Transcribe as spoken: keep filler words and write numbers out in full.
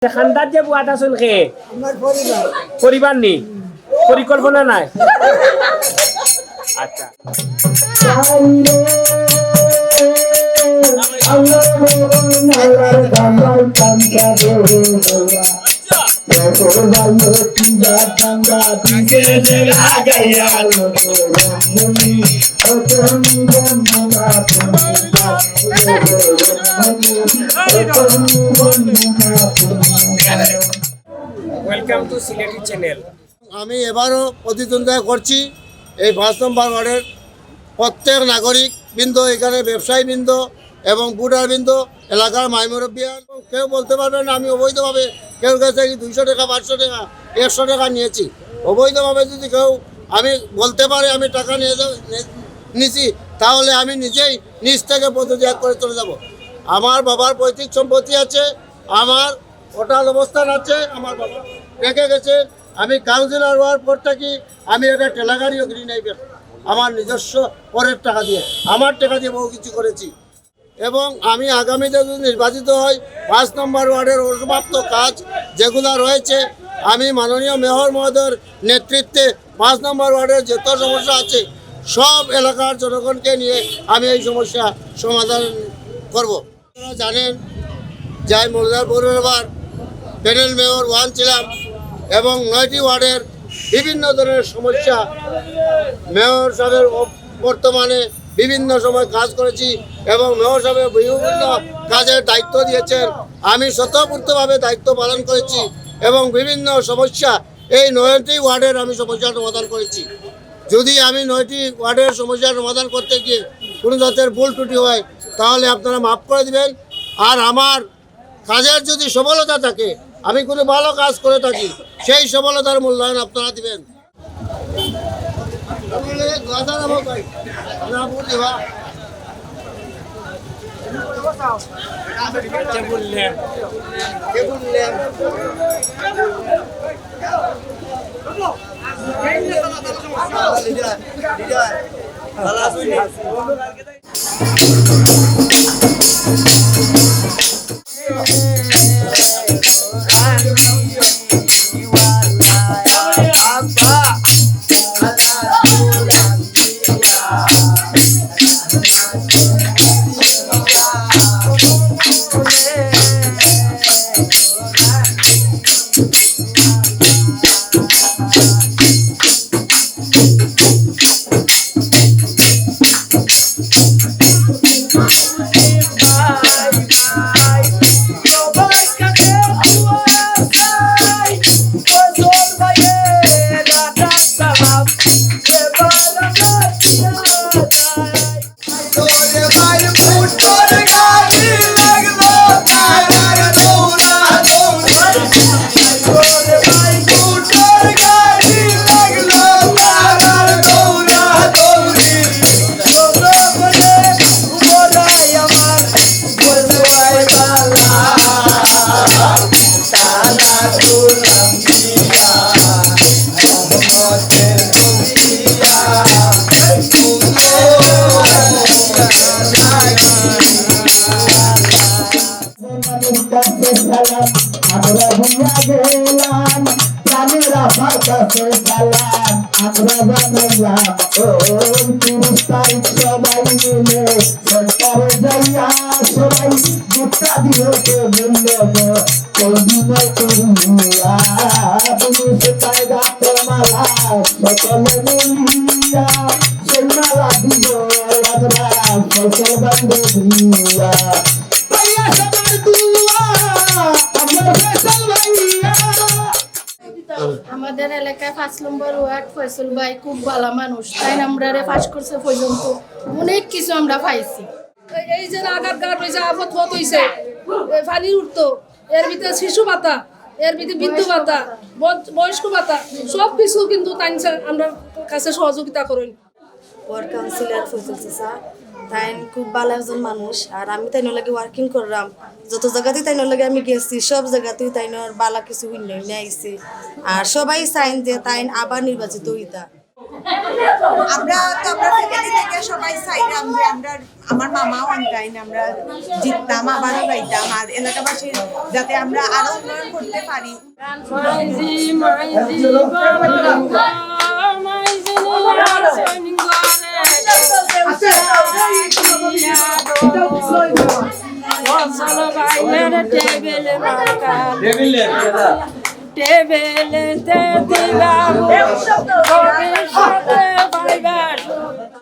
খান্দাত যে বুয়াত আছইন কে? আমার পরিবার। পরিবার নি? পরিকল্পনা নাই? আচ্ছা। Welcome to Sylheti channel. আমি এবারও প্রতিদ্বন্দ্বিতা করছি এই পাঁচ নম্বর ওয়ার্ডের প্রত্যেক নাগরিক বৃন্দ, এখানে ব্যবসায়ী বৃন্দ এবং ভোটার বৃন্দ, এলাকার মাই মুরব্বিয়ান, কেউ বলতে পারবে না আমি অবৈধভাবে কেউর কাছে কি দুইশো টাকা, পাঁচশো টাকা, একশো টাকা নিয়েছি। অবৈধভাবে যদি কেউ আমি বলতে পারে আমি টাকা নিয়ে যাও, নে-, নিছি, তাহলে আমি নিজেই নিজ থেকে পদত্যাগ করে চলে যাব। আমার বাবার পৈতৃক সম্পত্তি আছে, আমার অটাল অবস্থান আছে, আমার বাবা রেখে গেছে। আমি কাউন্সিলর হওয়ার পর থেকে আমি একটা ঠেলাগাড়িও কিনি নাই, আমার নিজস্ব পরের টাকা দিয়ে, আমার টাকা দিয়ে বহু কিছু করেছি। এবং আমি আগামীতে যদি নির্বাচিত হই, পাঁচ নম্বর ওয়ার্ডের অসমাপ্ত কাজ যেগুলো রয়েছে, আমি মাননীয় মেয়র মহোদয়ের নেতৃত্বে পাঁচ নম্বর ওয়ার্ডের যত সমস্যা আছে, সব এলাকার জনগণকে নিয়ে আমি এই সমস্যা সমাধান করব। আপনারা জানেন যে আমি মৌলভীবাজার পৌরসভার প্যানেল মেয়র ওয়ান ছিলাম এবং নয়টি ওয়ার্ডের বিভিন্ন ধরনের সমস্যা মেয়র সাহেবের অ-, বর্তমানে বিভিন্ন সময় কাজ করেছি এবং মেয়র সাহেব বিভিন্ন কাজের দায়িত্ব দিয়েছেন। আমি স্বতঃপূর্তভাবে দায়িত্ব পালন করেছি এবং বিভিন্ন সমস্যা এই নয়টি ওয়ার্ডের আমি সমস্যার সমাধান করেছি। যদি আমি নয়টি ওয়ার্ডের সমস্যার সমাধান করতে গিয়ে কোনো জাতের ভুল ত্রুটি হয়, তাহলে আপনারা মাফ করে দিবেন। আর আমার কাজের যদি সফলতা থাকে, আমি কোনো ভালো কাজ করে থাকি, সেই সফলতার মূল্যায়ন আপনারা দিবেন। আমাদের এলাকায় পাঁচ নম্বর ওয়ার্ড ফয়সল ভাই খুব ভালা মানুষ, তাইন আমরারে পাস করছে পর্যন্ত অনেক কিছু আমরা পাইছি। এই যে রাগাত গাট হইছে, আফত ফত হইছে, এ, পানি উঠতো, এর ভিতরে শিশু ভাতা, এর ভিতরে বৃদ্ধ ভাতা, বয়-, বয়স্ক ভাতা, সব কিছু কিন্তু তাইন সা-, আমরার কাছে সহযোগিতা করইন। ওয়ার্ড কাউন্সিলর ফয়সল চাচা, তাইন খুব ভালা একজন মানুষ, আর আমি তাইনর লগে ওয়ার্কিং কররাম। যত জাগাতেই তাইনর লগে আমি গেছি, সব জাগাতেই তাইনর ভালা কিছু হুনিয়া হুনিয়া আইছি। আর সবাই চাইন যে তাইন আবার নির্বাচিত হইতা। আমরা তো আমরা ফ্যামিলি থেকে সবাই চাইলাম যে আমরা, আমার মামাও আনতাইন, আমরা জিততাম, আবারও যাইতাম, আর এলাকাবাসীর যাতে আমরা আরো উন্নয়ন করতে পারি। মাইজি, মাইজি, বাবা, মাইজি, নিয়া আসেন ঘরে। ফসল ভাইয়ের টেবিলে মার্কা। টেবিলে। টেবিলেতে দিবা গো, ভবিষ্যতে পাইবা সুখ।